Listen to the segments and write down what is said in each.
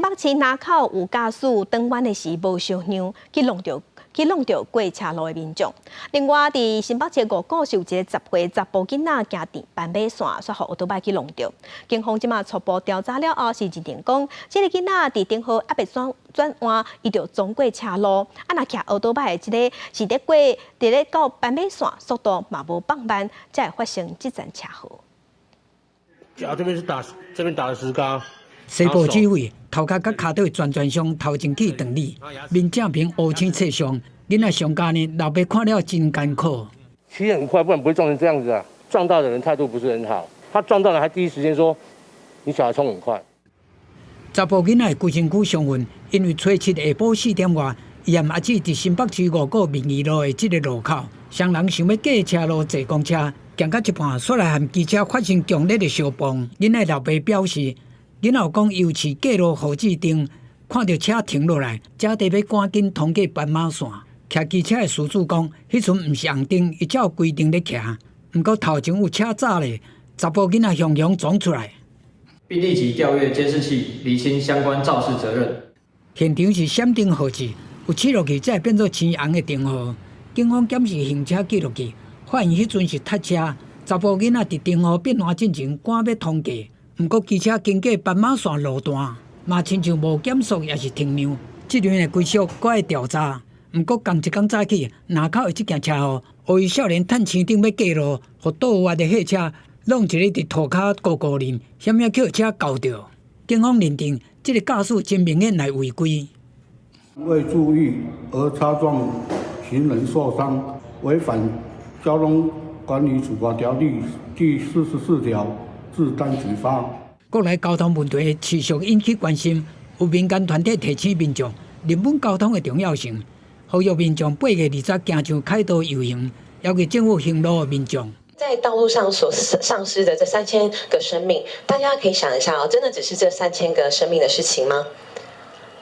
北市林口有駕駛轉彎的時無相讓，去挵著過車路的民眾。另外，佇新北市五股是有一个10歲查埔囡仔行佇斑馬線，煞予歐多擺去挵著。警方這馬初步調查了後，是認定講，這个囡仔佇燈號猶未轉轉彎，伊就衝過車路。啊，若騎歐多擺的這个是咧過佇咧到斑馬線，速度嘛無放慢，才會發生這場車禍。腳這邊是打，這邊打了石膏。西部指揮，頭殼佮跤腿全全傷，頭前去斷裂，面正面烏青切傷。囡仔傷家呢，老爸看了真艱苦。騎很快，不然不會撞成這樣子啊！撞到的人態度不是很好，他撞到了還第一時間說：你小孩衝很快。查埔囡仔規身軀傷痕，因為初七下晡4點外，伊和阿姊佇新北市五股民義路的這个路口，雙人想欲過車路坐公車，行到一半，煞來和機車發生強烈的相碰。囡仔老爸表示，囡仔有講尤飼過路號誌燈，看著車停落來，才得欲趕緊通過斑馬線。騎機車的事主講，彼陣毋是紅燈，伊照規定咧騎。毋過頭前有車閘咧，查埔囡仔雄雄撞出來，並立即調閱監視器，釐清相關肇事責任。現場是閃燈號誌，有試落去才會變做青紅的燈號。警方檢視行車記錄器，發現彼陣是塞車，查埔囡仔佇燈號變藍進前趕欲通過，毋過機車經過斑馬線路段，嘛親像無減速抑是停讓，這輪的歸屬閣愛調查。毋過，仝一工早起，林口的這件車禍，予伊少年趁青燈欲過路，予倒彎的貨車挵一个佇塗跤高高林，險仔予車鉤著。警方認定，這个駕駛真明顯來違規。未注意而擦撞行人受傷，違反交通管理處罰條例第44條，自單舉發。國內交通問題持續引起關心，有民間團體提醒民眾，認本交通的重要性。呼籲民眾8月20行上凱道遊行，要求政府行路的民眾。在道路上所喪失的這3000個生命，大家可以想一下哦，真的只是這三千個生命的事情嗎？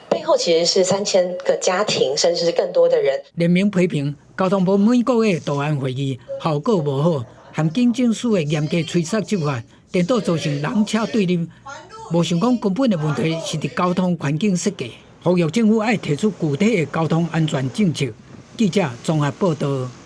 背後其實是3000個家庭，甚至是更多的人。聯名批評交通部每個月道安會議效果無好，和警政署的嚴格催促執法，顛倒造成人車對立。無想講根本的問題是佇交通環境設計。呼籲政府愛提出具體的交通安全政策。記者綜合報道。